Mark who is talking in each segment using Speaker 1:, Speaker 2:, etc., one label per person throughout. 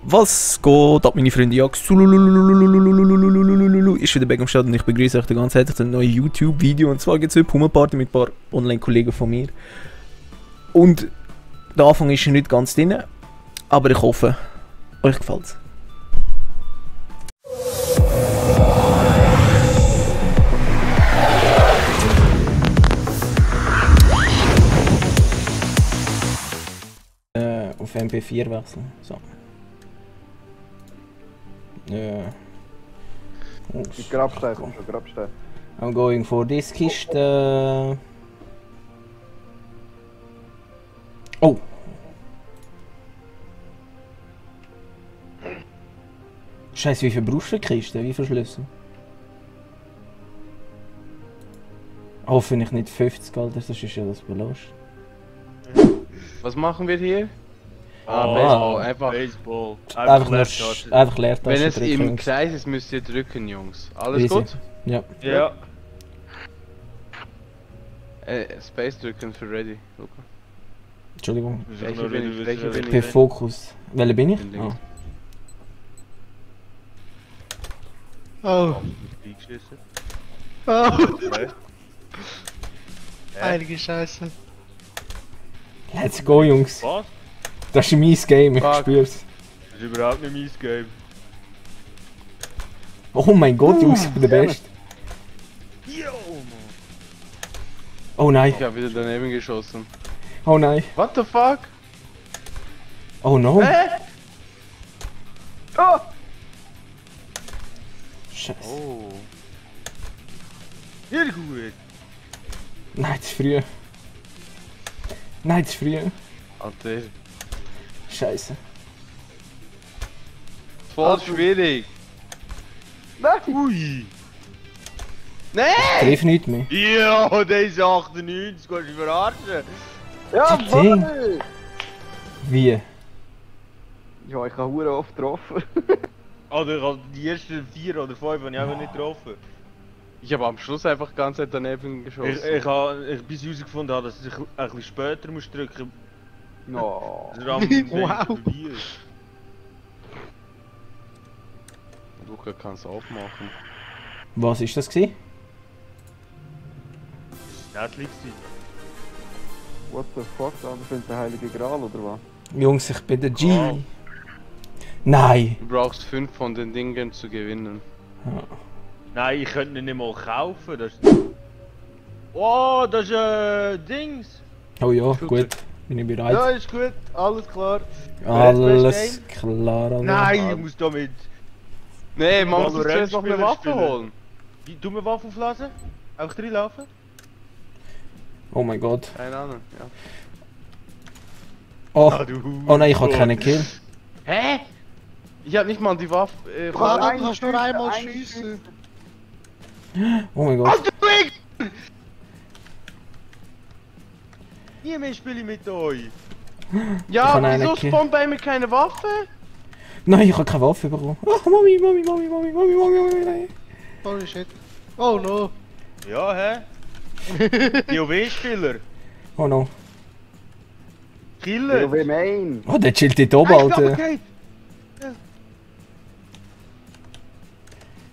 Speaker 1: Was geht ab, meine Freunde? Ja, ist wieder back am Start und ich begrüße euch ganz herzlich zu einem neuen YouTube-Video. Und zwar gibt es heute Puma-Party mit ein paar Online-Kollegen von mir. Und der Anfang ist nicht ganz drin, aber ich hoffe, euch gefällt's. Auf MP4 wechseln. So. Ja.
Speaker 2: Ich Grabstein, komm schon, Grabstein.
Speaker 1: I'm going for this Kiste. Oh! Scheiße, wie viel brauchst du für Kiste? Wie viele Schlüssel? Hoffentlich nicht 50, Alter, sonst ist ja das belost.
Speaker 3: Was machen wir hier?
Speaker 1: Baseball,
Speaker 3: einfach.
Speaker 4: Baseball.
Speaker 1: Einfach Leertaste
Speaker 3: Wenn es
Speaker 1: drücken.
Speaker 3: im Kreis ist, müsst ihr drücken, Jungs. Alles
Speaker 1: Easy.
Speaker 3: gut?
Speaker 1: Ja.
Speaker 4: Ja.
Speaker 3: Space drücken für ready, Luca.
Speaker 1: Entschuldigung.
Speaker 3: Welche bin ich?
Speaker 1: Per Fokus. Welche bin ich?
Speaker 3: Bin links.
Speaker 4: Oh.
Speaker 5: Heilige Scheiße.
Speaker 1: Let's go, Jungs.
Speaker 4: Was?
Speaker 1: Das ist mein Game, ich
Speaker 3: Fuck.
Speaker 1: spür's.
Speaker 4: Das ist überhaupt nicht mein Game.
Speaker 1: Oh mein Gott, Jungs, ich bin der Beste.
Speaker 4: Yo, Mann.
Speaker 1: Oh nein,
Speaker 3: Ich habe wieder daneben geschossen.
Speaker 1: oh nein,
Speaker 3: What the fuck?
Speaker 1: oh no.
Speaker 2: Oh!
Speaker 1: Scheiße.
Speaker 4: Oh. Sehr gut.
Speaker 1: Nein, zu früh. Nein, zu früh.
Speaker 3: Alter.
Speaker 1: Scheiße.
Speaker 3: Voll schwierig.
Speaker 2: Nein!
Speaker 4: Ui.
Speaker 3: Nein!
Speaker 1: Triff nicht mehr.
Speaker 4: Ja, der ist 98, kannst du verarschen.
Speaker 2: Ja,
Speaker 1: Ding.
Speaker 2: Mann!
Speaker 1: Wie?
Speaker 2: Ja, ich habe hure oft getroffen.
Speaker 4: Oder ich habe die ersten 4 oder 5 habe ich einfach nicht getroffen.
Speaker 3: Ich habe am Schluss einfach die ganze Zeit daneben geschossen.
Speaker 4: Bis ich herausgefunden habe, dass ich ein bisschen später muss drücken
Speaker 2: No.
Speaker 4: muss. Wow.
Speaker 5: Wow.
Speaker 3: Luca kann es aufmachen.
Speaker 1: Was ist das gewesen?
Speaker 4: Das liegt sie.
Speaker 2: What the fuck, da findet der Heilige Gral oder was?
Speaker 1: Jungs, ich bin der G.
Speaker 4: Wow.
Speaker 1: Nein.
Speaker 3: Du brauchst 5 von den Dingen zu gewinnen.
Speaker 4: Nein, ich könnte ihn nicht mal kaufen. Das ist... Oh, das ist Dings.
Speaker 1: Oh ja, gut. Bin ich bereit?
Speaker 4: Ja, ist gut, alles klar.
Speaker 1: Alles klar, Alter.
Speaker 4: Nein, ich muss damit.
Speaker 3: Nee, man muss
Speaker 4: Valorant
Speaker 3: zuerst noch eine
Speaker 4: Spieler
Speaker 3: Waffe
Speaker 4: spielen.
Speaker 3: holen.
Speaker 4: Wie, du mir Waffe auflassen? Auch drin laufen?
Speaker 1: Oh mein Gott.
Speaker 3: Keine Ahnung, ja.
Speaker 1: Oh,
Speaker 4: du.
Speaker 1: oh nein, ich habe keinen Kill.
Speaker 3: Hä? Ich hab nicht mal die Waffe.
Speaker 5: Mann, du kannst nur einmal schiessen.
Speaker 1: Oh mein Gott.
Speaker 4: Nie mehr spiele ich mit euch.
Speaker 1: Ich
Speaker 3: Ja,
Speaker 1: kann einen
Speaker 3: wieso
Speaker 1: killen.
Speaker 3: spawnt bei mir keine Waffe?
Speaker 1: Nein, ich habe keine Waffe bekommen. Ach, Mami, Mami, Mami, Mami, Mami, Mami, Mami, nein.
Speaker 5: Holy shit. Oh no.
Speaker 4: Ja, hä? WoW-Spieler.
Speaker 1: Oh no.
Speaker 4: Killer.
Speaker 2: WoW Main!
Speaker 1: Oh, der chillt dort oben, Alter.
Speaker 4: Okay.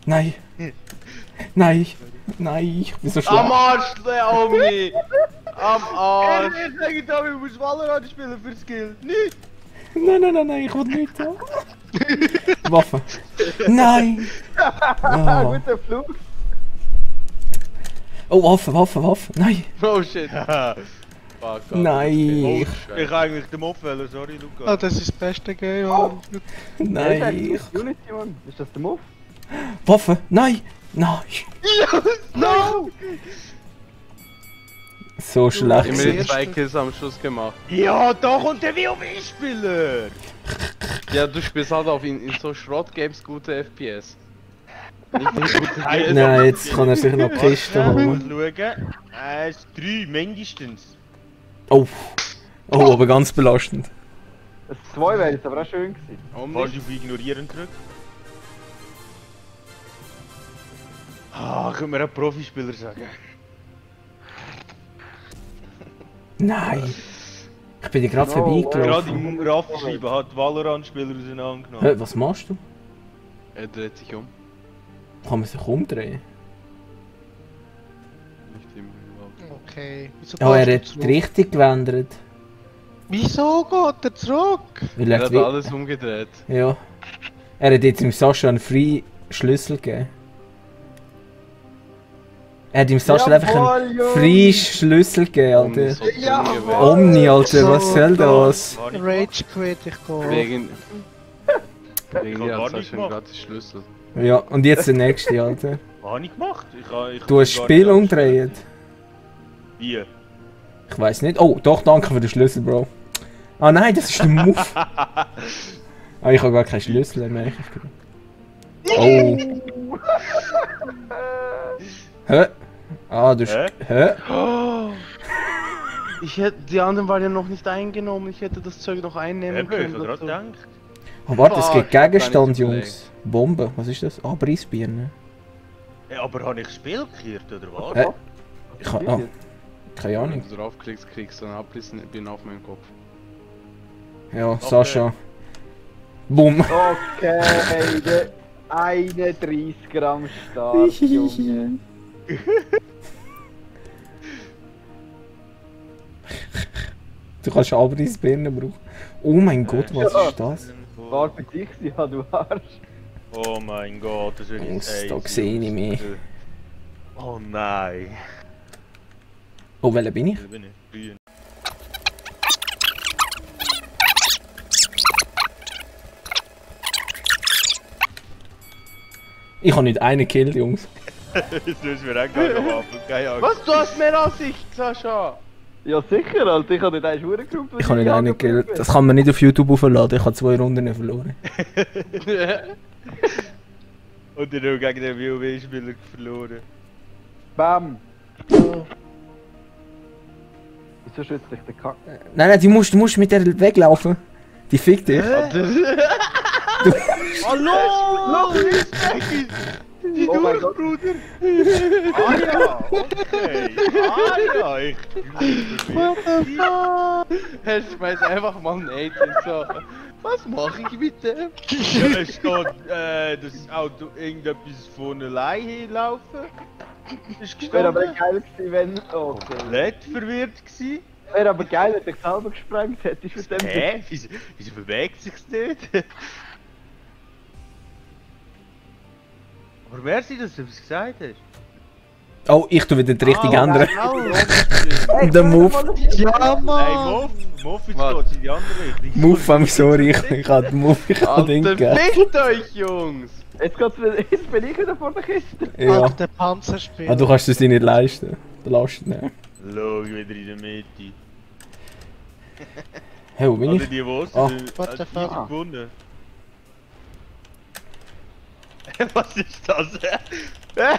Speaker 1: Nein. Nein. Nein, ich bin so
Speaker 3: Am
Speaker 1: schlau.
Speaker 3: Arsch, der Omni! Am Arsch!
Speaker 4: Ich sage da, ich muss Valorant spielen für Skill. Nicht!
Speaker 1: Nein, nein, nein, nein, ich will nicht. Waffe. Nein. Oh,
Speaker 2: Guter Flug!
Speaker 1: oh Waffe, Waffe, Waffe. Nein.
Speaker 3: Oh shit!
Speaker 4: Haha.
Speaker 3: Fuck,
Speaker 1: Nein.
Speaker 4: Ich kann eigentlich den Mob wählen, sorry Luca.
Speaker 5: Oh, das ist das beste Game. Oh.
Speaker 1: Nein.
Speaker 2: Unity, Mann! Ist das der Muff?
Speaker 1: Waffe. Nein. Nein.
Speaker 4: No!
Speaker 1: So schlecht.
Speaker 3: Ich
Speaker 5: Sehr
Speaker 3: habe mir 2
Speaker 5: schön.
Speaker 3: Kills am Schluss gemacht.
Speaker 4: Ja, da kommt der WoW-Spieler!
Speaker 3: Ja, du spielst halt auf in so Schrott-Games gute FPS. Nicht gute
Speaker 1: Nein, jetzt kann er sich noch die Kiste
Speaker 4: Ich
Speaker 1: holen.
Speaker 4: muss schauen. 3 mindestens.
Speaker 1: Oh. Oh, aber ganz belastend.
Speaker 2: Das 2 wäre jetzt aber auch schön gewesen.
Speaker 4: Kannst du auf Ignorieren drücken? Ah, können wir einen Profispieler sagen?
Speaker 1: Nein. Ich bin dir gerade
Speaker 2: No,
Speaker 4: Gerade
Speaker 1: vorbeigelaufen.
Speaker 4: im Raffenschreiben hat Valorant-Spieler auseinandergenommen.
Speaker 1: Hä, was machst du?
Speaker 3: Er dreht sich um.
Speaker 1: Kann man sich umdrehen?
Speaker 3: Nicht im
Speaker 5: Okay. Wieso
Speaker 1: Oh, er
Speaker 5: gehst
Speaker 1: hat
Speaker 5: du
Speaker 1: die
Speaker 5: zurück?
Speaker 1: Richtung gewendet.
Speaker 5: Wieso geht er zurück?
Speaker 1: Weil
Speaker 3: Er
Speaker 1: er
Speaker 3: hat
Speaker 1: die...
Speaker 3: alles umgedreht.
Speaker 1: Ja. Er hat jetzt dem Sascha einen Free Schlüssel gegeben. Er hat dem Sascha einfach einen Free Schlüssel gegeben, Alter.
Speaker 3: So
Speaker 2: Ja,
Speaker 3: dumm gewesen.
Speaker 1: Omni, Alter, was
Speaker 5: So
Speaker 1: soll das?
Speaker 4: War nicht
Speaker 5: Rage quit, ich gehe.
Speaker 3: Wegen
Speaker 4: Ich
Speaker 3: dir
Speaker 4: hab gar
Speaker 3: hat
Speaker 4: nicht
Speaker 3: Sascha einen
Speaker 4: gemacht.
Speaker 3: gratis Schlüssel.
Speaker 1: Ja, und jetzt der nächste, Alter.
Speaker 4: Was habe ich gemacht? Ich
Speaker 1: Du hast das Spiel umgedreht.
Speaker 4: Wie?
Speaker 1: Ich weiß nicht. Oh, doch, danke für den Schlüssel, Bro. Ah nein, das ist der Move. Ah, ich habe gar keinen Schlüssel, merke ich gerade. Oh. Hä? Ah, du...
Speaker 4: Hä?
Speaker 1: Hä?
Speaker 3: Oh, die anderen waren ja noch nicht eingenommen. Ich hätte das Zeug noch einnehmen
Speaker 4: Eben, ich
Speaker 3: können.
Speaker 4: habe gerade
Speaker 3: dazu.
Speaker 4: gedacht.
Speaker 1: Oh, warte, es
Speaker 3: Fuck,
Speaker 1: gibt
Speaker 3: ich hab gar
Speaker 1: Gegenstand,
Speaker 3: nicht
Speaker 1: Jungs. Bombe, was ist das? Abrissbirne.
Speaker 4: Ja, aber habe ich das Spiel gekehrt, oder was?
Speaker 1: Hä? Ich ha... Ah, keine
Speaker 3: Wenn
Speaker 1: Ahnung.
Speaker 3: du draufklickst, kriegst du einen Abrissen auf meinen Kopf.
Speaker 1: Ja, Sascha. Bumm.
Speaker 2: Okay, der 31 Gramm stark, Junge.
Speaker 1: Du kannst Abrissbirne brauchen. Oh mein Gott, was ist das?
Speaker 2: War für dich, ja, du Arsch.
Speaker 4: Oh mein Gott, das ist
Speaker 1: Jungs, da
Speaker 4: Jungs.
Speaker 1: sehe ich mich.
Speaker 4: Oh nein.
Speaker 1: Oh, welcher bin ich?
Speaker 4: Da bin ich. Grün.
Speaker 1: Ich habe nicht einen gekillt, Jungs.
Speaker 4: Das müssen wir auch gar noch haben, keine Angst.
Speaker 3: Was? Du hast mehr Ansicht, Sascha!
Speaker 2: Ja, sicher, Alter. Ich habe nicht einen Schuhengruppe.
Speaker 1: Ich habe nicht einen gekillt. Das kann man nicht auf YouTube aufladen. Ich habe 2 Runden verloren.
Speaker 4: Und dann noch gegen den WoW-Spieler verloren.
Speaker 2: Bam. Wieso schützt dich der Kack?
Speaker 1: Nein, nein, du musst mit der weglaufen. Die fickt dich.
Speaker 4: Hallo! Die
Speaker 2: Oh mein Gott.
Speaker 4: Bruder! Ah ja, okay. Ah ja, ich...
Speaker 3: Er schmeißt einfach mal ein 18 so. Was mache ich mit dem?
Speaker 4: Ja, es steht, das Auto irgendetwas von allein hinlaufen. Ist
Speaker 2: Wäre aber
Speaker 4: gestanden.
Speaker 2: geil gewesen, wenn... Oh, okay.
Speaker 4: Komplett verwirrt gsi.
Speaker 2: Wäre aber geil, wenn dich selber gesprengt hättest für dem.
Speaker 4: Hä? Wieso bewegt sich's nicht? Aber wer sie das, was gesagt hast?
Speaker 1: Oh, ich tu wieder die Richtung ändern.
Speaker 2: Hey,
Speaker 1: Der Move.
Speaker 5: Ja,
Speaker 4: Hey,
Speaker 5: Mann!
Speaker 4: Muff, jetzt
Speaker 3: Was?
Speaker 4: geht's in die andere Richtung.
Speaker 1: Move, I'm sorry. Ich habe den Move, ich habe den
Speaker 3: Alter,
Speaker 1: gegeben.
Speaker 3: fickt euch, Jungs!
Speaker 2: Jetzt bin ich wieder vor der Kiste.
Speaker 1: Ja.
Speaker 5: Alter, der Panzerspieler.
Speaker 1: Ah, du kannst es dir nicht leisten. Belastend, ne?
Speaker 4: Schau, wieder in der Mitte.
Speaker 1: Hey, wo bin
Speaker 4: Also
Speaker 1: ich?
Speaker 4: die was?
Speaker 1: Ah.
Speaker 5: What the
Speaker 4: Die
Speaker 5: fuck?
Speaker 4: gewonnen. Was ist das?
Speaker 2: Hey,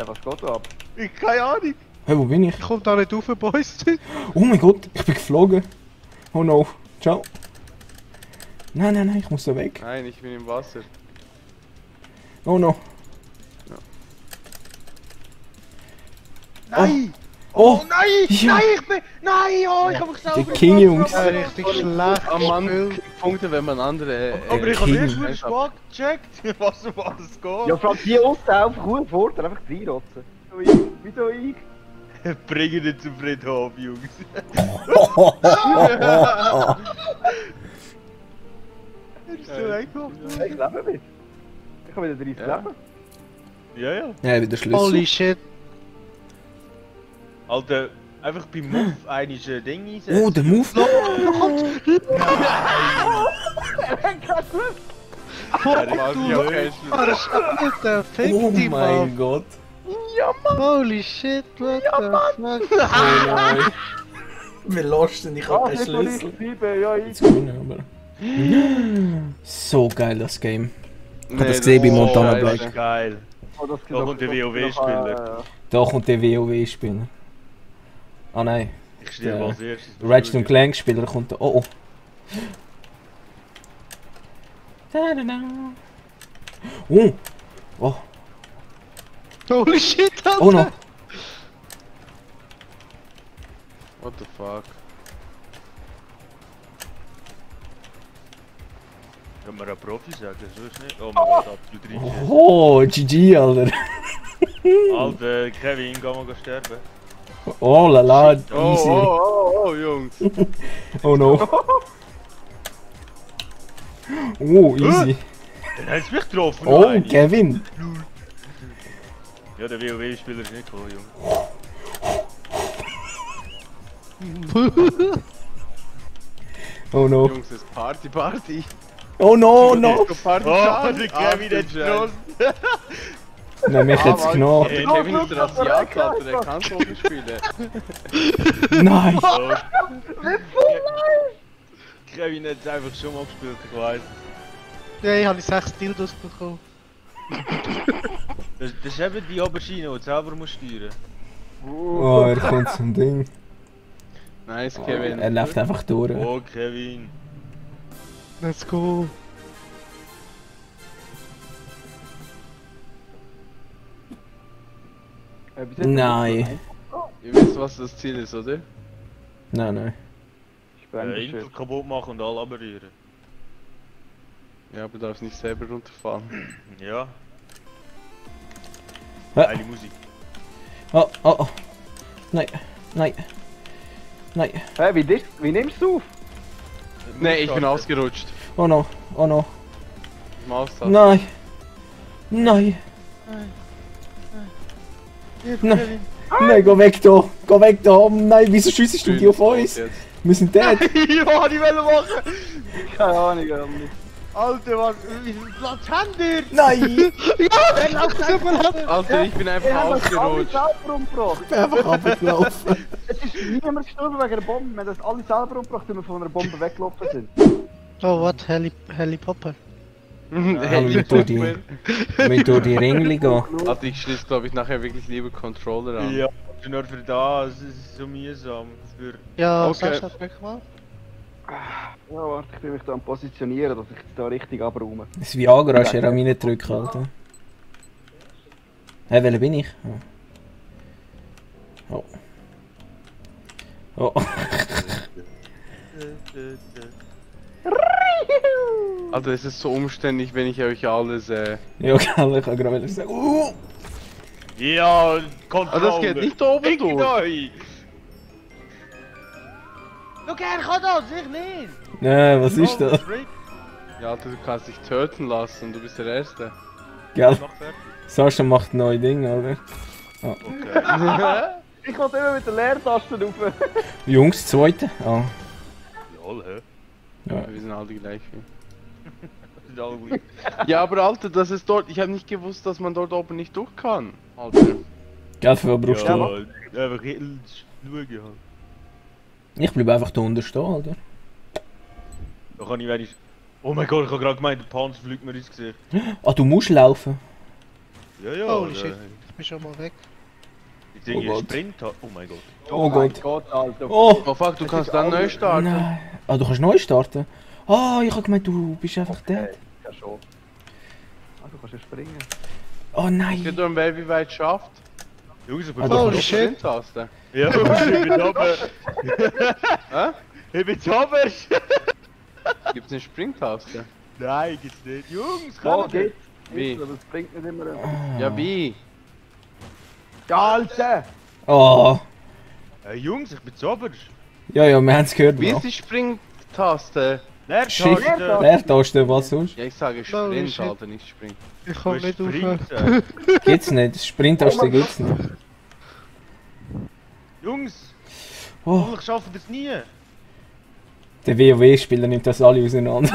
Speaker 2: was geht da ab?
Speaker 4: Ich keine Ahnung.
Speaker 1: Hey, wo bin ich?
Speaker 5: Ich komm da nicht rauf, Boys.
Speaker 1: Oh mein Gott, ich bin geflogen. Oh no. Ciao. Nein, nein, nein, ich muss da weg.
Speaker 3: Nein, ich bin im Wasser.
Speaker 1: Oh no.
Speaker 4: Nein!
Speaker 1: Oh,
Speaker 4: nein!
Speaker 1: Ja.
Speaker 4: Nein, ich bin... Nein, oh, ich hab mich
Speaker 1: der
Speaker 4: selber
Speaker 1: King, Jungs.
Speaker 5: Ja, richtig schlecht
Speaker 3: Am Mann
Speaker 5: gespielt.
Speaker 3: kriegt Punkte, wenn man andere.
Speaker 4: Aber ich hab
Speaker 1: King.
Speaker 4: erst mal spät gecheckt, was geht.
Speaker 2: Ja, vor allem die Osten einfach gut vor, einfach reinrotzen. Wieso ich?
Speaker 4: Bringen ihn zum Friedhof, Jungs. Er ist so weggekommen.
Speaker 2: Hey, ich lebe mit. Ich habe wieder 30
Speaker 3: Ja.
Speaker 2: Leben.
Speaker 4: Ja, ja.
Speaker 1: Ja, wieder Schlüssel.
Speaker 5: Holy shit.
Speaker 4: Alter, einfach beim Move einiges Ding einsetzen.
Speaker 1: Oh, der Move.
Speaker 5: Alter, fick
Speaker 1: Oh
Speaker 5: dich,
Speaker 1: mein
Speaker 5: Mann.
Speaker 1: Gott.
Speaker 5: Holy shit, what the fuck?
Speaker 1: Oh nein. Wir lassen, ich hab
Speaker 2: Ah,
Speaker 1: keinen
Speaker 2: nicht nur ich,
Speaker 1: Schlüssel.
Speaker 2: 7, ja, ich.
Speaker 1: Jetzt gewinnen, aber. So geil, das Game.
Speaker 3: Nee,
Speaker 1: das gesehen bei
Speaker 3: ist
Speaker 1: Montana
Speaker 3: scheiße.
Speaker 1: Black.
Speaker 4: Geil.
Speaker 2: Oh, das
Speaker 4: Da kommt der WoW-Spieler.
Speaker 1: Da kommt der WoW-Spieler. Ah nein.
Speaker 4: Ich stehe
Speaker 1: Der
Speaker 4: als erstes.
Speaker 1: Ratchet & Clank Spieler kommt da. Oh oh. Da-da-da. Oh. Oh.
Speaker 5: Holy shit, Alter.
Speaker 1: Oh no.
Speaker 3: What the fuck?
Speaker 4: Können wir einen Profi sagen? So ist nicht. Oh mein Gott, absolut riesig.
Speaker 1: Oh, GG, Alter.
Speaker 4: Alter, Kevin, geh mal sterben.
Speaker 1: Oh la la, easy.
Speaker 3: Oh, Jungs.
Speaker 1: Oh no. Oh, easy.
Speaker 4: Dann haben sie mich getroffen.
Speaker 1: Oh,
Speaker 4: noch eine.
Speaker 1: Kevin.
Speaker 4: Ja, der WoW-Spieler ist nicht gekommen, Junge.
Speaker 1: Oh no.
Speaker 3: Jungs, es ist Party.
Speaker 1: Oh no, no.
Speaker 3: Party
Speaker 4: Oh, der Kevin hat geschossen.
Speaker 1: Nein, mich hat's genommen.
Speaker 3: Kevin ist der Asiat, Alter, der kann so viel spielen.
Speaker 1: Nein.
Speaker 4: Oh. Kevin hat es einfach schon mal gespielt, ich weiß.
Speaker 5: Ja, ich habe 6 Dildos bekommen.
Speaker 4: Das ist eben die Aubergine, die du selber musst steuern.
Speaker 1: Oh, er kommt zum Ding.
Speaker 3: Nice, Kevin.
Speaker 1: Er läuft einfach durch.
Speaker 4: Oh, Kevin.
Speaker 5: Let's go.
Speaker 1: Nein.
Speaker 3: Ihr wisst, was das Ziel ist, oder?
Speaker 1: Nein.
Speaker 4: Intel kaputt machen und alle aberieren.
Speaker 3: Ja, aber du darfst nicht selber runterfahren.
Speaker 4: Ja.
Speaker 1: Hä?
Speaker 4: Geile Musik.
Speaker 1: Oh. Nein.
Speaker 2: Hä, wie nimmst du auf?
Speaker 3: Nee, ich bin ausgerutscht.
Speaker 1: Oh no.
Speaker 3: Maustaste.
Speaker 1: Nein. Nein, geh weg da. Oh nein, wieso schiessest du die auf uns?
Speaker 3: Jetzt.
Speaker 1: Wir sind dead.
Speaker 4: Ja, die wollen machen!
Speaker 2: Keine Ahnung, gar nicht.
Speaker 4: Alter, was? Wie viel Platz haben wir?
Speaker 1: Nein.
Speaker 3: Alter, ich bin einfach
Speaker 2: Alles
Speaker 3: ausgerutscht.
Speaker 2: selber umgebracht.
Speaker 1: Ich bin einfach abgelaufen.
Speaker 2: Es ist niemand gestorben wegen einer Bombe. Wir haben das alle selber umgebracht, weil wir von einer Bombe weggelaufen sind.
Speaker 5: Oh, what? Heli Popper.
Speaker 1: Mit durch die Ringli gehen.
Speaker 3: Alter, ich schließe glaube ich nachher wirklich lieber Controller an.
Speaker 4: Ja, nur für das, es ist so mühsam. Für...
Speaker 5: Ja,
Speaker 3: Okay.
Speaker 5: Sascha, weg mal.
Speaker 2: Ja, warte, ich bin mich da am positionieren, dass ich jetzt da richtig abräume.
Speaker 1: Das Viagra ist ja an meine drücken, Alter. Hey, welcher bin ich? Oh.
Speaker 3: Alter, es ist so umständlich, wenn ich euch alles
Speaker 1: Ja, geil, ich kann gerade sagen.
Speaker 4: Ja, Kontrolle!
Speaker 3: das geht nicht da oben durch.
Speaker 4: Euch! Schau, er kann das, ich nicht!
Speaker 1: Nein, was ist das?
Speaker 3: Ja, Alter, du kannst dich töten lassen, du bist der Erste.
Speaker 1: Gell,
Speaker 4: Mach fertig.
Speaker 1: Sascha macht neue Dinge, Alter.
Speaker 4: Okay.
Speaker 2: Ich wollte immer mit der Leertaste rauf.
Speaker 1: Jungs, zweite. Ah.
Speaker 4: Lol, hä?
Speaker 1: Ja.
Speaker 3: Wir sind alle gleich.
Speaker 4: Das sind alle gut.
Speaker 3: Ja, aber Alter, das ist dort. Ich habe nicht gewusst, dass man dort oben nicht durch kann. Alter.
Speaker 1: Gell, für was brauchst du?
Speaker 4: Ja, einfach schauen halt.
Speaker 1: Ich bleib einfach da unten stehen, Alter.
Speaker 4: Da kann ich wenigstens... Oh mein Gott, ich hab gerade gemeint, der Panzer fliegt mir ins Gesicht.
Speaker 1: Ah, du musst laufen.
Speaker 4: Ja, ja.
Speaker 5: Holy shit, ich bin schon mal weg.
Speaker 4: Ich denke,
Speaker 1: Oh
Speaker 4: ich
Speaker 1: Gott.
Speaker 4: Sprint hat. Oh mein Gott.
Speaker 1: Oh
Speaker 2: mein
Speaker 1: Gott.
Speaker 2: Gott, Alter.
Speaker 1: Oh!
Speaker 3: Oh fuck, du kannst dann neu starten.
Speaker 1: Nein. Ah, du kannst neu starten? Ah, ich hab gemeint, du bist einfach dead.
Speaker 2: Ja, schon. Ah, du kannst ja springen.
Speaker 1: Oh
Speaker 3: Geht
Speaker 1: nein.
Speaker 3: darum, wer wie weit schafft.
Speaker 4: Jungs, ich bin
Speaker 1: Ah,
Speaker 4: fast
Speaker 5: Holy
Speaker 4: noch-
Speaker 5: shit.
Speaker 3: Sprint-Taste.
Speaker 4: Ja, ich bin oben.
Speaker 3: Hä?
Speaker 4: Ich bin oben.
Speaker 3: Gibt's eine Springtaste?
Speaker 4: Nein, gibt's nicht. Jungs,
Speaker 2: Ja,
Speaker 4: komm!
Speaker 2: geht's.
Speaker 3: Wie?
Speaker 2: Aber das bringt nicht immer.
Speaker 3: Ja, wie?
Speaker 2: Ja, Alter!
Speaker 1: Oh.
Speaker 4: Jungs, ich bin oben.
Speaker 1: Ja, wir haben's gehört.
Speaker 3: Wie
Speaker 1: Bro.
Speaker 3: ist die Springtaste?
Speaker 1: Shift.
Speaker 4: Leertaste.
Speaker 1: Leertaste, was sonst?
Speaker 3: Ja, ich sage
Speaker 5: Holy
Speaker 3: Sprint,
Speaker 5: shit.
Speaker 3: Alter, nicht Spring.
Speaker 5: Ich komme nicht aufhören.
Speaker 4: Sprinten.
Speaker 1: Gibt's nicht. Sprinttaste gibt's nicht.
Speaker 4: Jungs,
Speaker 1: Oh,
Speaker 4: ich schaffe das nie.
Speaker 1: der WoW-Spieler nimmt das alle auseinander.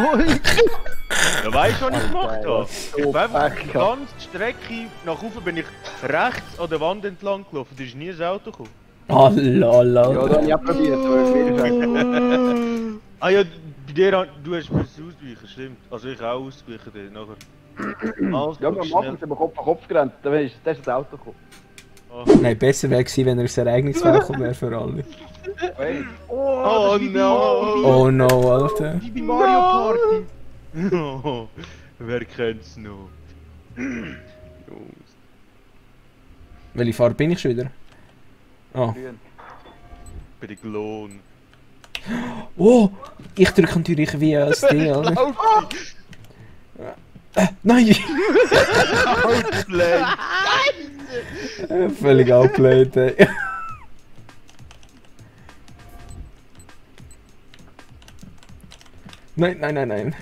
Speaker 4: Ja, weißt du, was ich gemacht habe? Ich bin einfach die
Speaker 2: Pech
Speaker 4: ganze Strecke nach oben bin ich rechts an der Wand entlang gelaufen. Da ist nie ein Auto gekommen.
Speaker 1: Ah, lala.
Speaker 2: Ja, da hab ich auch probiert, aber mir
Speaker 4: Ah ja, bei dir, du hast müssen ausweichen, stimmt. Also ich auch ausweichen dann nachher. Also,
Speaker 2: Ja, wir machen es aber Kopf an Kopf gerannt, dann ist das Auto gekommen.
Speaker 1: Nein, besser wäre gewesen, wenn er ein Ereignis welcome wäre für alle.
Speaker 2: Hey.
Speaker 3: Oh no!
Speaker 1: Oh no, Alter.
Speaker 4: Wie bei Mario Party. Oh, wer kennt's noch?
Speaker 3: Jungs.
Speaker 1: Welche Farbe bin ich schon wieder? Ah.
Speaker 2: Grün.
Speaker 4: Bei der Glon.
Speaker 1: Oh! Ich drücke natürlich WASD, Alter. Nein!
Speaker 4: Outplayed!
Speaker 1: Völlig outplayed, ey. Nein, nein, nein, nein.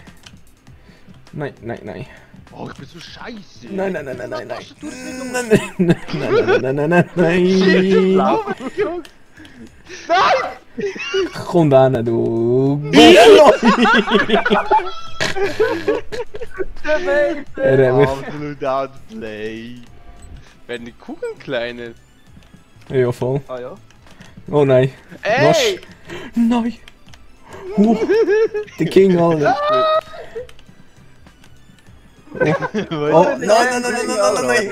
Speaker 1: Nein, nein, nein.
Speaker 4: Oh, ich bin so scheiße!
Speaker 1: Nein, nein, nein, nein, nein, nein.
Speaker 4: Du hast nicht
Speaker 1: Nein, nein, nein, nein, nein, nein, nein.
Speaker 2: Nein!
Speaker 1: Komm da hin, du.
Speaker 4: Absolut outplayed!
Speaker 3: Werden die Kugeln kleiner?
Speaker 1: Ja, voll.
Speaker 2: Ah ja.
Speaker 1: Oh nein.
Speaker 3: Ey!
Speaker 1: Nein. Der King, Alter. Oh, nein, nein, nein, nein, nein, nein, nein.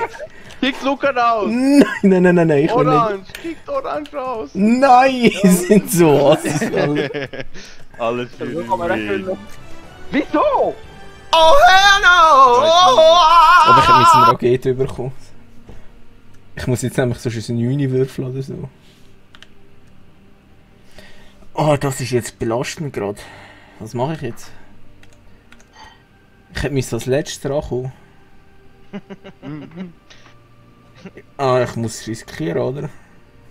Speaker 3: Kickt Luca raus!
Speaker 1: Nein, nein, nein, nein, nein, ich will nicht.
Speaker 3: Orange! Kickt Orange raus!
Speaker 1: Nein, die sind so assis, Alter.
Speaker 4: Alles für
Speaker 2: So
Speaker 4: den
Speaker 2: kann man
Speaker 4: Win.
Speaker 2: erfüllen. Wieso?
Speaker 1: Aber ich habe jetzt eine Rakete bekommen. Ich muss jetzt nämlich sonst ein 9 würfeln oder so. Oh, das ist jetzt belastend gerade. Was mache ich jetzt? Ich hätte mich als letztes drankommen. Ich muss riskieren, oder?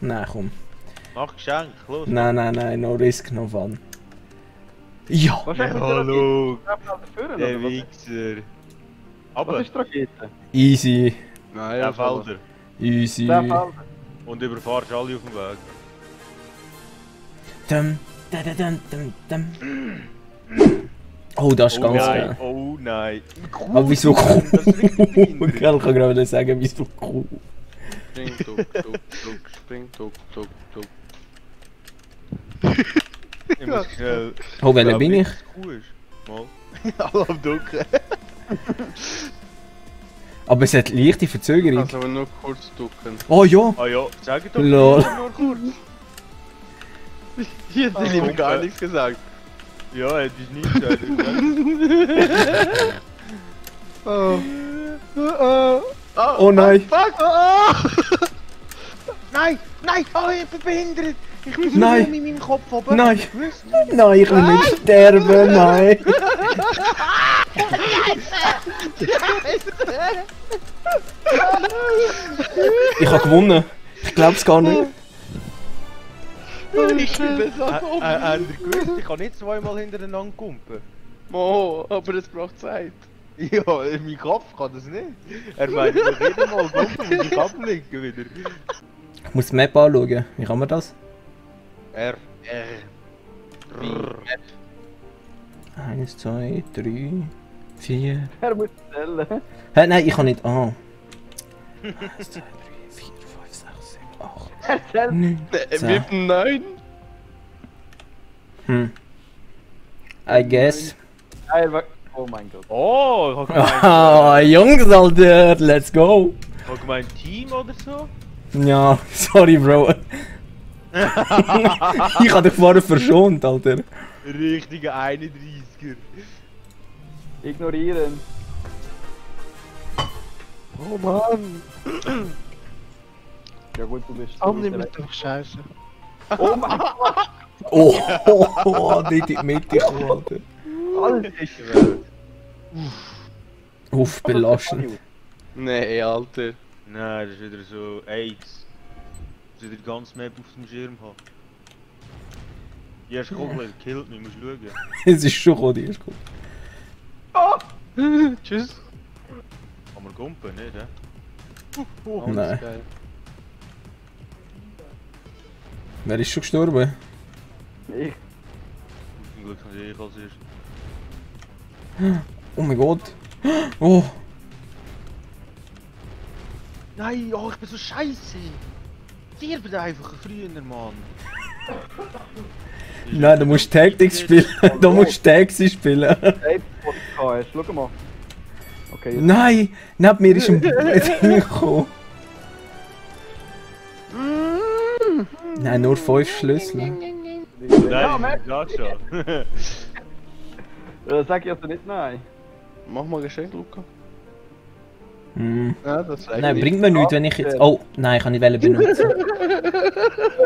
Speaker 1: Nein, komm.
Speaker 4: Mach Geschenk, los!
Speaker 1: Nein, nein, nein, no risk, no fun. Ja!
Speaker 2: Wahrscheinlich mit
Speaker 4: Hallo!
Speaker 2: der Rakete
Speaker 4: Der
Speaker 2: oder was?
Speaker 4: Wichser!
Speaker 2: Was
Speaker 4: Aber,
Speaker 2: ist die Rakete?
Speaker 1: Easy,
Speaker 3: Nein,
Speaker 4: der Felder.
Speaker 1: easy.
Speaker 2: Der Felder.
Speaker 4: Und überfahrst alle auf dem Weg.
Speaker 1: Dum, da, da, dum, dum, dum. Oh, das ist
Speaker 4: Oh
Speaker 1: ganz
Speaker 4: nein,
Speaker 1: geil.
Speaker 4: oh nein.
Speaker 1: Aber wieso cool?
Speaker 4: Das ist richtig behindert.
Speaker 1: Ich kann gerade sagen, wieso cool.
Speaker 3: Spring, tuck, tuck, tuck, spring, tuck, tuck, tuck.
Speaker 4: Ich muss schnell...
Speaker 1: Oh, welcher bin ich?
Speaker 4: Cool ist. Mal. Alle am Ducken.
Speaker 1: Aber es hat leichte Verzögerung.
Speaker 3: Kannst aber nur kurz ducken.
Speaker 1: Oh ja!
Speaker 4: Ah ja, sag doch
Speaker 1: Lol.
Speaker 4: nur kurz.
Speaker 3: Hier hat der Liebe gar nichts gesagt.
Speaker 4: Ja, hätte ich nicht gesagt.
Speaker 1: Oh nein!
Speaker 3: Fuck!
Speaker 4: Nein, nein, oh, ich bin behindert. Ich bin so
Speaker 1: Nein.
Speaker 4: dumm in meinem Kopf oben.
Speaker 1: Nein!
Speaker 4: Gewusst?
Speaker 1: Nein, ich will nicht sterben, nein! Ich habe gewonnen. Ich glaub's gar nicht.
Speaker 3: Ich bin besser als oben.
Speaker 4: Habt ihr gewusst, ich kann nicht zweimal hintereinander kumpen?
Speaker 3: Oh, aber es braucht Zeit.
Speaker 4: Ja, in meinem Kopf kann das nicht. Er meint, ich muss jedes Mal kumpen und ich abliegen wieder.
Speaker 1: Ich muss die Map anschauen. Wie kann man das?
Speaker 4: R.
Speaker 1: 1, 2, 3, 4.
Speaker 2: Er muss zählen.
Speaker 1: Hä, nein, ich kann nicht. Ah. 1, 2, 3, 4, 5, 6, 7, 8,
Speaker 2: Er zählt.
Speaker 1: 9,
Speaker 3: Mit
Speaker 1: 10.
Speaker 3: dem 9?
Speaker 1: I guess.
Speaker 2: Oh mein Gott.
Speaker 4: Oh, ich hab gemeint,
Speaker 1: Ah, Jungs, Alter, let's go!
Speaker 4: ich hab gemeint Team oder so?
Speaker 1: Ja, sorry, Bro. Ich hab dich vorher verschont, Alter.
Speaker 4: Richtige 31er.
Speaker 2: Ignorieren.
Speaker 5: Oh Mann!
Speaker 2: Ja gut, du bist...
Speaker 5: Am nimmt doch scheiße.
Speaker 2: Oh mein Gott!
Speaker 1: Oh, dort in die Mitte gekommen, Alter.
Speaker 2: Alter!
Speaker 1: Uff, belastend.
Speaker 3: Nee, Alter.
Speaker 4: Nein, das ist wieder so AIDS. Das ist wieder die ganze Map auf dem Schirm haben. Die erste Kugel killt mich, musst schauen.
Speaker 1: Es ist schon gekommen, die erste Kugel.
Speaker 3: Tschüss.
Speaker 4: Kann man kumpen, nicht, hä?
Speaker 3: Oh,
Speaker 1: Nein.
Speaker 3: das ist geil.
Speaker 1: Wer ist schon gestorben?
Speaker 2: Ich.
Speaker 4: Zum Glück kann ich als erstes.
Speaker 1: Oh mein Gott. Oh.
Speaker 4: Nein, oh, ich bin so scheiße. Stirbt einfach früher, Mann.
Speaker 1: Nein, du musst Tactics spielen. Du musst Taxi spielen.
Speaker 2: Hey, hast. Schau mal. Okay, jetzt.
Speaker 1: Nein, neben mir ist ein Ding gekommen. Nein, nur 5 Schlüssel.
Speaker 2: Ja,
Speaker 4: Nein,
Speaker 2: Matt.
Speaker 4: sag schon.
Speaker 2: Sag ich also nicht nein.
Speaker 3: Mach mal Geschenk, Luca.
Speaker 1: Hm.
Speaker 3: Ja, das reicht
Speaker 1: Nein,
Speaker 3: nicht.
Speaker 1: bringt mir nichts, wenn ich jetzt... Oh, nein, ich kann nicht benutzen.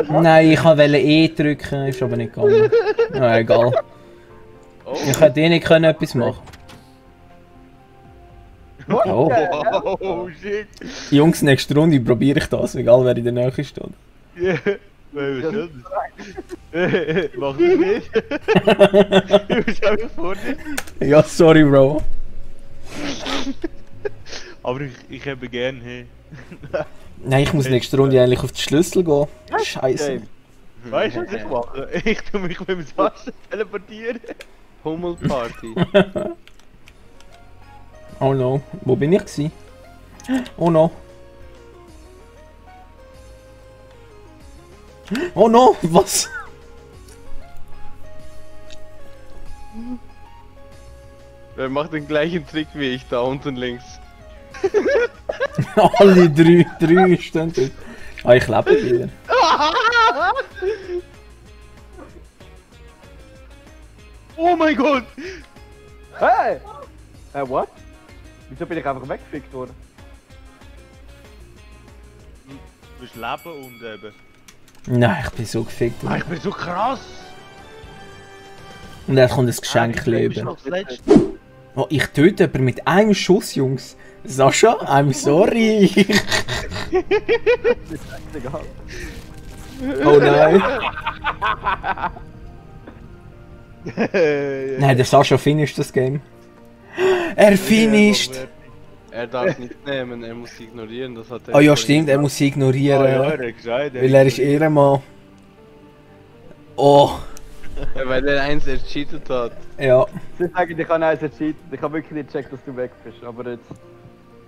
Speaker 1: Nein, ich wollte E drücken, ist aber nicht gegangen. Na, egal.
Speaker 3: Oh,
Speaker 1: Ich hätte eh nicht können etwas machen. Oh.
Speaker 4: Oh shit!
Speaker 1: Jungs, nächste Runde probiere ich das, egal wer in der Nähe steht.
Speaker 4: Ja, was soll das? Mach das nicht! Du bist einfach vor dir.
Speaker 1: Ja, sorry, Bro.
Speaker 4: Aber ich habe gern, hey.
Speaker 1: Nein, ich muss nächste Runde eigentlich auf den Schlüssel gehen. Scheiße.
Speaker 4: Weißt du, was ich mache? Ich tu mich mit dem Sascha teleportieren.
Speaker 3: Hummelparty.
Speaker 1: Oh no, wo bin ich gsi? Oh no. Oh no, was?
Speaker 3: Wer macht den gleichen Trick wie ich da unten links?
Speaker 1: Alle drei stehen dort. Ah, ich lebe wieder.
Speaker 4: Oh mein Gott!
Speaker 2: Hey! What? Wieso bin ich einfach weggefickt worden?
Speaker 4: Du bist leben und eben.
Speaker 1: Nein, ich bin so gefickt.
Speaker 4: Ah, ich bin so krass!
Speaker 1: Und er kommt ein Geschenk
Speaker 4: Du bist
Speaker 1: über.
Speaker 4: noch das Letzte.
Speaker 1: Oh, ich töte jemanden mit einem Schuss, Jungs. Sascha, I'm sorry.
Speaker 2: Ist egal.
Speaker 1: Oh nein. Nein, der Sascha finisht das Game. Er finisht!
Speaker 3: Er darf nicht nehmen, er muss sie ignorieren, das hat er.
Speaker 1: Oh ja,
Speaker 3: vorhin
Speaker 1: stimmt, er
Speaker 3: gesagt.
Speaker 1: muss sie
Speaker 4: Ah, ja,
Speaker 1: ignorieren.
Speaker 4: er hat gesagt,
Speaker 1: Weil er ist Ehrenmann. Oh,
Speaker 3: Ja, weil er eins ercheatet hat.
Speaker 1: ja.
Speaker 2: Ich sage, ich habe eins entschieden. Ich habe wirklich nicht gecheckt, dass du weg bist. Aber jetzt.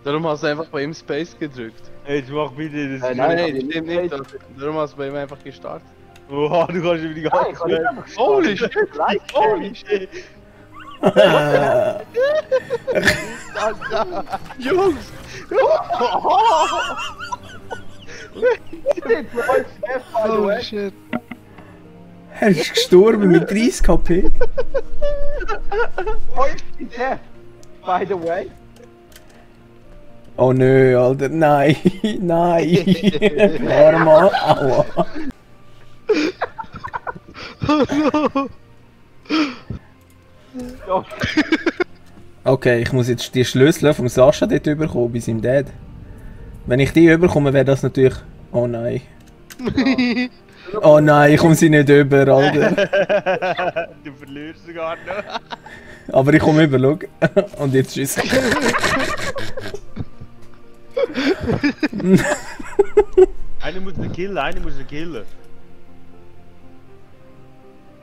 Speaker 3: Darum hast du einfach bei ihm Space gedrückt.
Speaker 4: Jetzt mach bitte das.
Speaker 2: Nein,
Speaker 3: Nein,
Speaker 2: hab ich
Speaker 3: stimmt
Speaker 2: nicht.
Speaker 3: nicht. Darum hast du bei ihm einfach gestartet.
Speaker 4: Oha, du kannst über die ganze
Speaker 2: Ich habe einfach
Speaker 3: Holy shit!
Speaker 4: Holy shit!
Speaker 3: Jungs!
Speaker 5: Holy shit.
Speaker 1: Er ist gestorben mit 30 KP.
Speaker 2: By the way.
Speaker 1: Oh nö, Alter, nein, nein. Arma, aua.
Speaker 2: Ja,
Speaker 1: Okay, ich muss jetzt die Schlüssel vom Sascha dort überkommen, bis ihm Dad. Wenn ich die überkomme, wäre das natürlich... Oh nein. Oh nein, ich komme sie nicht über, Alter.
Speaker 4: Du verlierst sogar noch.
Speaker 1: Aber ich komme über, schau. Und jetzt tschüss.
Speaker 4: Einer muss ihn killen, einer muss ihn killen.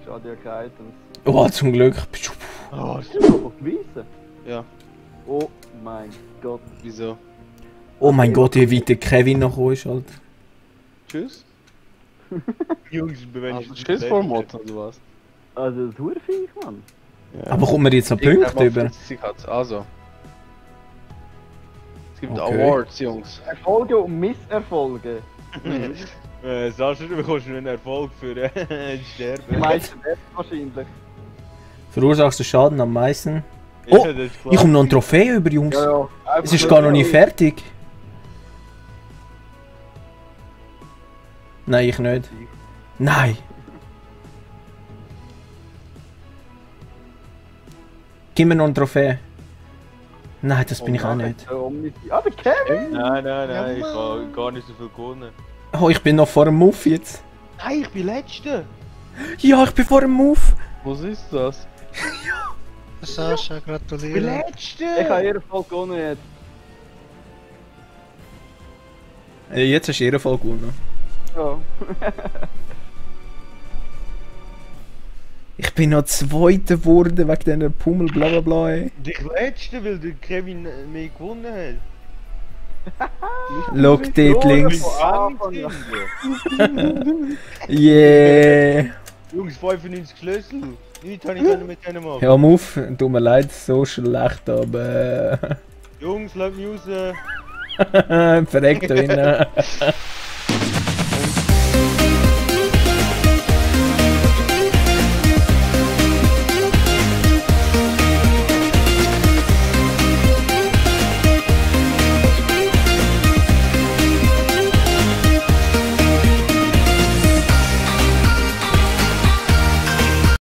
Speaker 2: schade, ja keine Items.
Speaker 1: Oh, zum Glück.
Speaker 4: Oh,
Speaker 2: Hast du noch beweisen?
Speaker 3: Ja,
Speaker 2: Oh mein Gott.
Speaker 3: wieso?
Speaker 1: Oh mein Gott, wie weit der Kevin noch gekommen ist, Alter.
Speaker 3: Tschüss?
Speaker 4: Jungs, wenn
Speaker 3: Also Tschüss vor Mod oder was?
Speaker 2: Also, das Hurviech, Mann.
Speaker 3: Ja.
Speaker 1: Aber kommt man jetzt noch Punkte über?
Speaker 3: Also. Es gibt
Speaker 1: Okay.
Speaker 3: Awards, Jungs.
Speaker 2: Erfolge und Misserfolge.
Speaker 4: Sascha, du bekommst einen Erfolg für
Speaker 2: Die
Speaker 4: Sterben.
Speaker 2: meisten werden wahrscheinlich.
Speaker 1: Verursachst du Schaden am meisten?
Speaker 4: Ja,
Speaker 1: Oh,
Speaker 4: das ist klar.
Speaker 1: ich komme noch ein Trophäe über, Jungs.
Speaker 2: Ja.
Speaker 1: Es ist gar noch nicht fertig. Nein, ich nicht. Nein. Gib mir noch ein Trophäe. Nein, das bin ich auch nicht.
Speaker 2: Ah, der Kevin!
Speaker 4: Nein,
Speaker 5: Ja,
Speaker 4: ich
Speaker 5: Mann.
Speaker 4: habe gar nicht so viel gewonnen.
Speaker 1: Oh, ich bin noch vor dem Move jetzt.
Speaker 4: Nein, ich bin Letzter!
Speaker 1: Ja, ich bin vor dem Move.
Speaker 3: Was ist das?
Speaker 5: Sascha,
Speaker 4: Ich bin
Speaker 5: gratuliere.
Speaker 4: Letzter!
Speaker 2: Ich habe jeden Fall gewonnen jetzt.
Speaker 1: Jetzt hast du ihren Fall gewonnen.
Speaker 2: Ja.
Speaker 1: Ich bin noch Zweiter geworden wegen dieser Pummel bla bla bla. Ey.
Speaker 4: Dich Letzter, weil der Kevin mehr gewonnen hat.
Speaker 1: Schau dort links.
Speaker 4: Anfang.
Speaker 1: Yeah.
Speaker 4: Jungs, 95 Schlüssel. Nichts habe ich können mit denen machen.
Speaker 1: Ja, Move, tut mir leid, so schlecht, aber...
Speaker 4: Jungs, lass mich raus.
Speaker 1: Verreckt da innen.